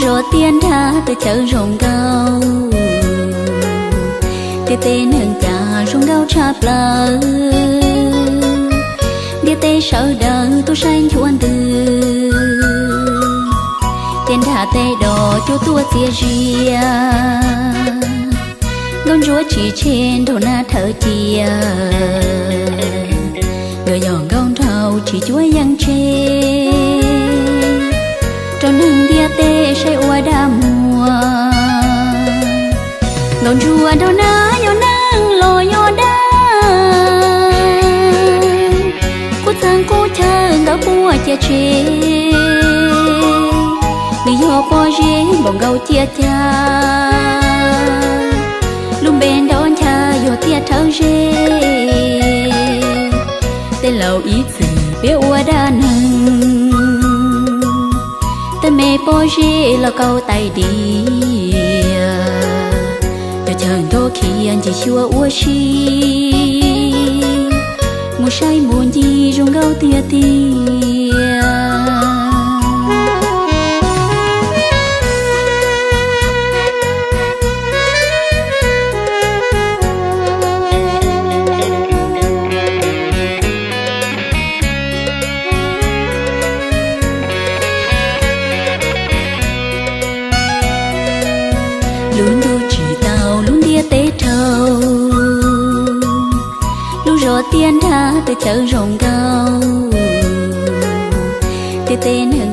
Zos tiaj nrag twb chaw zoo nkauj, tiaj teb neeg cas zoo nkauj tshaj plaws. Ntiaj teb sawv daws tuaj saib nchuav ntws, tiaj nrag tej dos cuab tuaj txias zias. Nkauj ntsuab tsis tseg nraug nab dhawv cia, nkawd yog nkauj nraug tsis cuab yeej tseg, rau neeg ntiaj teb saib ua dab muag. Nkauj ntsuab nraug nab yog neeg los yog dab, qub txheej qub chaw nkawd puag cia tseg. Nws yog pob zeb npaum nkaus cia cas, lub npe nrov ncha yog tiaj rhawv zeb. Tej laus ib txwm peb ua dab neeg, tej me pob zeb los kaus tais diav, cov chaw nrov khiav ncig xyuas ua si, mus saib mus ncig zoo nkauj tiag tiag. Lub ntuj tsim tau lub ntiaj teb rau, lub zos tiaj nrag twb chaw zoo nkauj, tiaj teb neeg